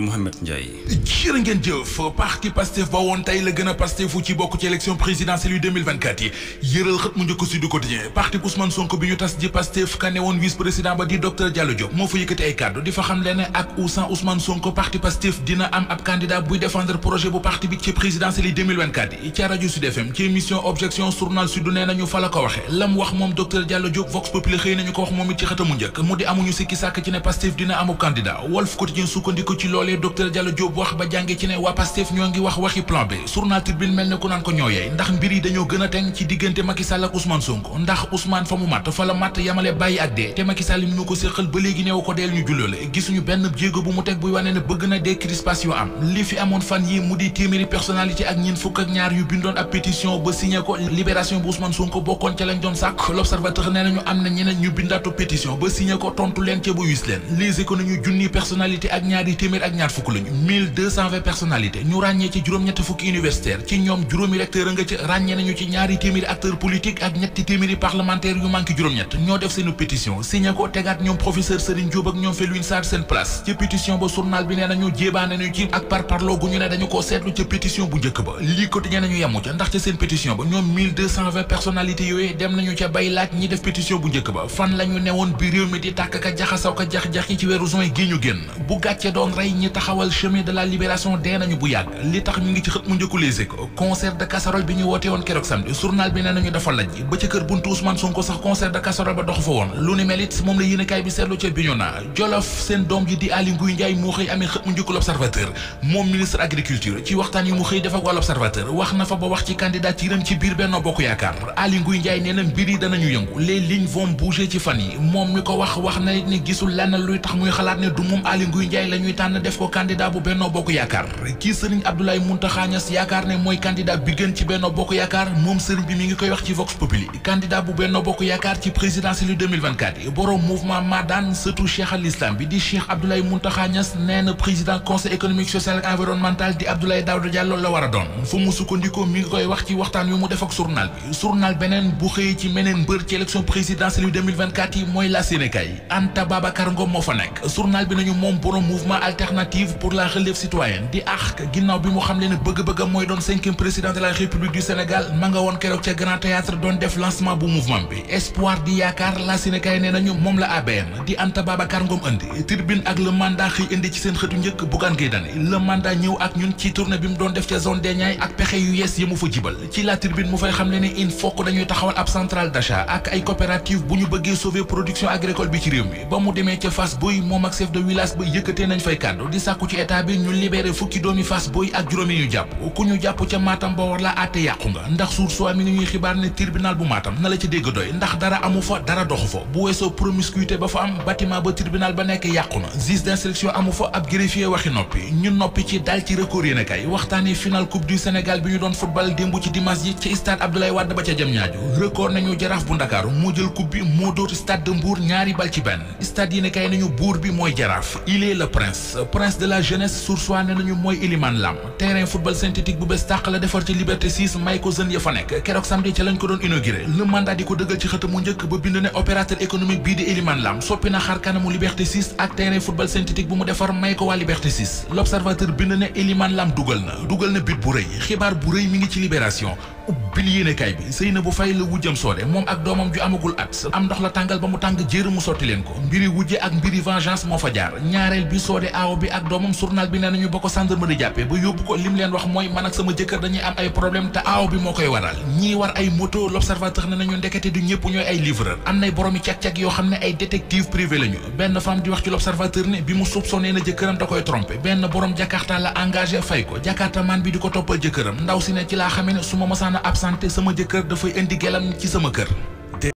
Mouhamed Ndiaye. jërë ngeen jëf parti Pastef ba woon tey la gën a Pastefu ci bokk ci élection présidentielle yu 2024 yi yëral xët mu njëkk Sud Quotidien parti Ousmane Sonko bi ñu tas ji Pastef ka ne woon vice président ba di docteur Diallo Diop moo fa yëkkati ay kàddu di fa xam le ne ak ou sans Ousmane Sonko parti Pastef dina am ab candidat buy défendre projet bu parti bi ci présidentielle yi 2024 yi ca rajo Sud FM ci émission objection journal Sud nee nañu fa la ko waxe lam wax moom docteur Diallo Diop Vox Populi xëy nañu ko wax moom it ci xëtamu njëkk mu di amuñu sikki sàkk ci ne Pastef dina amub candidat Walf Quotidien sukkandiku ci loolee docteur Diallo Diop wax ba jànge ci ne waa Pastef ñoo ngi wax waxi plan B journal Tribune mel ne ku naan ko ñooyee ndax mbir yi dañoo gën a teng ci diggante Macky Sall ak Ousmane Sonko ndax Ousmane fa mu matt fa la matt yamale bàyyi ak dee te Macky Sall mi ñu ko séqal ba léegi neew ko deel ñu julloole gisuñu benn jéego bu mu teg buy wane ne bëgg na décrispation am li fi amoon fan yi mu di téeméeri personnalité ak ñeent fukk ak ñaar yu bindoon ab pétition ba signé ko libération bu Ousmane Sonko bokkoon ca lañ doon sàkk l'observateur nee nañu am na ñeneen ñu bindaatu pétition ba signé ko tontu leen ca bu wis leen les économies junni personnalité ak ñaari téeméer ak ñaar fukk lañu 1220 personnalité ñu ràññee ci juróom-ñetti fukki universitaire ci ñoom juróomi recteur a nga ci ràññee nañu ci ñaari téeméeri acteur politique ak ñetti téeméeri parlementaire yu manqué juróom-ñett ñoo def seenu pétition signé ko tegaat ñoom professeur Serigne Diop ak ñoom Felwine Sarr seen place ci pétition ba journal bi nee nañu jéebaa nañu ci ak parparloo gu ñu ne dañu ko seetlu ca pétition bu njëkk ba lii quotidien nañu yemu ca ndax ca seen pétition ba ñoom 1220 personnalité yooyu dem nañu ca bay laaj ñi def pétition bu njëkk ba fan lañu newoon bi réew mi di tàkk ka jaxasaw ka jax-jaxi ci weeru juin gi ñu génn bu gàcce doon rey ñi taxawal chemin de la libération dee nañu bu yàgg li tax ñu ngi ci xët mu njëkku Les Échos concert de casserole bi ñu woote woon keroog samedi journal bi nee nañu dafa laj ba ca kër buntu Ousmane Sonko sax concert de casserole ba dox fa woon lu ni mel it moom la yéenekaay bi seetlu ca Bignona Jolof seen doom ji di Aly Ngouille Ndiaye moo xëy amee xët mu njëkku L'Observateur moom ministre agriculture ci waxtaan yi mu xëy def ak waa L'Observateur wax na fa ba wax ci candidature am ci biir Benno Bokk Yaakaar Aly Ngouille Ndiaye nee na mbir yi danañu yëngu les lignes vont bouger ci fan yi moom mi ko wax na ni gisul lenn luy tax muy xalaat ne du moom Aly Ngouille Ndiaye la ñuy tànn def ko candidat bu Benno Bokk Yaakaar kii Serigne Abdoulaye Mountakha Niass yaakaar ne mooy candidat bi gën ci Benno Bokk Yaakaar moom Serigne bi mi ngi koy wax ci Vox Populi candidat bu Benno Bokk Yaakaar ci présidentielle 2024 yi borom mouvement Madan surtout Cheikh al Islam bi di Cheikh Abdoulaye Mountakha Niass nee na président conseil économique social et environnemental di Abdoulaye Daouda Diallo la war a doon fu mu sukkandikoo mi ngi koy wax ci waxtaan yu mu def ak journal bi journal beneen bu xëyee ci meneen mbër ci élection présidentielle 2024 yi mooy la Sénégal Anta Babacar Ngom moo fa nekk journal bi nañu moom borom mouvement alternative pour la relève citoyenne di ARC ginnaaw bi mu xam le ne bëgg-bëggam mooy doon 5e président de la République du Sénégal ma nga woon keroog ca Grand Théâtre doon def lancement bu mouvement bi espoir di yaakaar la Sénégal nee nañu moom la ABN di Anta Babacar Ngom indi Tribune ak le mandat xëy indi ci seen xëtu njëkk Bougane Gueye Dany le mandat ñëw ak ñun ci tournée bi mu doon def ca zone des Niayes ak pexe yu yees yi mu fa jibal ci la Tribune mu fay xam le ne il faut que dañuy taxawal ab centrale d'achat ak ay coopérative bu ñu bëggee sauver production agricole bi ci réew mi ba mu demee ca Fass Boye moom ak chef de village ba yëkkatee nañ fay kàddu di sàkku ci état bi ñu libéré fukki doomi Fass Boye ak juróomi ñu jàpp ku ñu jàpp ca Matam ba war la àtte yàqu nga ndax source mi ngi ñuy xibaar ne tribunal bu Matam na la ca dégg doy ndax dara amu fa dara doxu fa bu weesoo promiscuité ba fa am bâtiment ba tribunal ba nekk yàqu na juge d'instruction amu fa ab greffier waxi noppi ñu noppi ci dal ci record yéen kay waxtaane final coupe du Sénégal bi ñu doon football démb ci dimanche ji ci stade Abdoulaye Wade ba ca Diamniadio record nañu jaraaf bu Ndakaaru moo jël coupe bi moo dóor stade de Mbour ñaari bal ci benn stade yéen kay nañu buur bi mooy jaraaf il est le prince de la jeunesse source ne nañu mooy Elimane Lam terrain football synthétique bu bees tàq la defar ci Liberté 6 may ko jeunes ya fa nekk keroog samedi ca lañ ko doon inauguré le mandat di ko dëggal ci xëtamu njëkk ba bind ne opérateur économique bii di Elimane Lam soppi na xar kanamu Liberté 6 ak terrain football synthétique bu mu defar may ko waa Liberté 6 l'observateur bind ne Elimane Lam dugal na bit bu rëy xibaar bu rëy mi ngi ci Libération ubbil yéenekaay bi Seynabou Faye la wujjam soode moom ak doomam ju amagul at am ndox la tàngal ba mu tàng jéer mu sotti leen ko mbiri wujje ak mbiri vengeance moo fa jaar ñaareel bi soode aaw bi ak doomam journal bi nee nañu ba ko gendarmerie jàppee ba yóbbu ko lim leen wax mooy man ak sama jëkkër dañuy am ay problème te aaw bi moo koy waral ñii war ay moto l'observateur ne nañu ndekete du ñëpp ñooy ay livreur am nay boroomi cag-cag yoo xam ne ay détective privé lañu benn femme di wax ci l'observateur ne bi mu soupçonné na jëkkëram da koy trompé benn borom jakarta la engagé fay ko jakarta man bi di ko toppal jëkkëram ndaw si ne ci laa xamee ne su ma mësaan a absenté sama jëkkër dafay indi gelam ci sama kër